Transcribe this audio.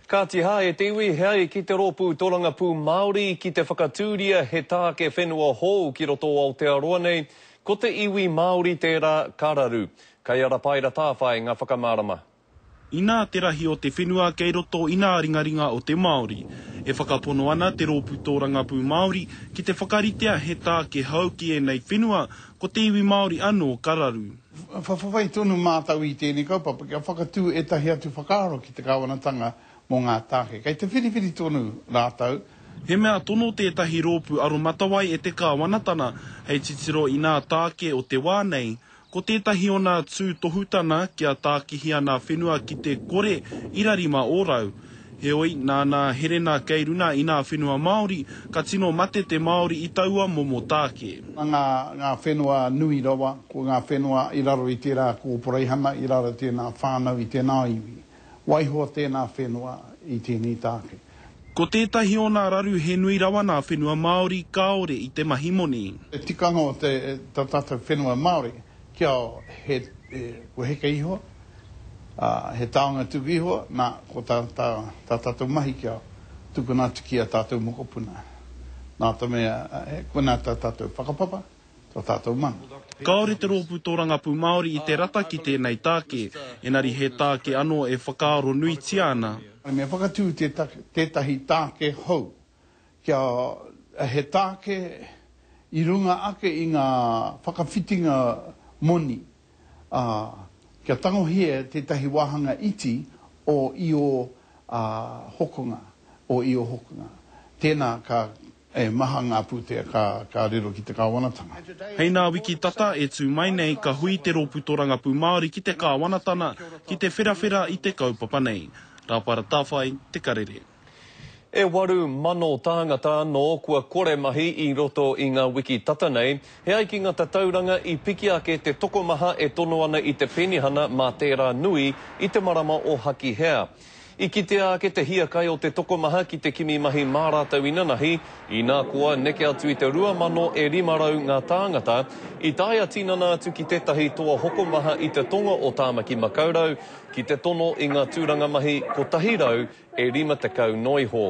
Kāti hā e te iwi, he ai ki te Rōpū Torangapū Māori ki te whakatūria he tāke whenua hou ki roto o Aotearoa nei, ko te iwi Māori tērā ka raru. Kei a Rapaera Tāwhai ngā whakamārama. Inā te rahi o te whenua kei roto i nā ringaringa o te Māori. E whakapono ana te Rōpū Tōrangapū Māori ki te whakaritea he tāke hou ki ēnei whenua, ko te iwi Māori anō ka raru. Whawhai tonu mātou i tēnei kaupapa kia whakatū ētahi atu whakaaro ki te kāwanatanga mō ngā tāke. Kei te whiriwhiri tonu rātou. He mea tono tētahi rōpū aromatawai e te kāwanatana hei titiro i nā tāke o te wā nei. Ko tētahi o nā tūtohutana kia tākihia nā whenua ki te 0.5%. Heoi, nā nā herena kei runa i nā whenua Māori, ka tino mate te Māori i taua momo tāke. Ngā, ngā whenua nui rawa, ko ngā whenua i raro i tērā kōporeihana, i raro i tēnā whānau, i tēnā iwi. Waiho tēnā whenua i tēnei tāke. Ko tētahi o nā raru he nui rawa nā whenua Māori kāore i te mahi moni. Te tikanga o te, tā tātou whenua Māori, kia he, kua heke iho, ā, he taonga tuku iho, nā, ko tā, tā, tā tātou mahi kia tukuna atu ki ā tātou mokopuna. Nā te mea, koinā tā tātou whakapapa, tō tātou mana. Kāore te Rōpū Tōrangapū Māori i te rata ki tēnei tāke, engari he tāke anō e whakaaro nuitia ana. Me whakatū tētahi tāke hou, kia he tāke i runga ake i ngā whakawhitinga moni, ā, kia tangohia tētahi wāhanga iti o io hokonga, o io hokonga. Tēnā ka, e maha ngā pūtea ka, ka riro ki te kāwanatanga. Hei nā wiki tata e tū mai nei ka hui te Rōpū Tōrangapū Māori ki te kāwanatana ki te wherawhera i te kaupapa nei. Rāpara Tāwhai, Te Karere. E 8,000 tāngata anō kua kore mahi i roto i ngā wiki tata nei, he ai ki ngā tatauranga i piki ake te tokomaha e tono ana i te penihana mā tērā nui i te marama o Hakihea. I kitea ake te hiakai o te tokomaha ki te kimi mahi mā rātou inanahi, inā koa neke atu i te 2,000 e 500 ngā tāngata i tae a tinana atu ki tētahi toa hokomaha i te tonga o Tāmaki Makaurau ki te tono i ngā tūranga mahi 100 e 50 noa iho.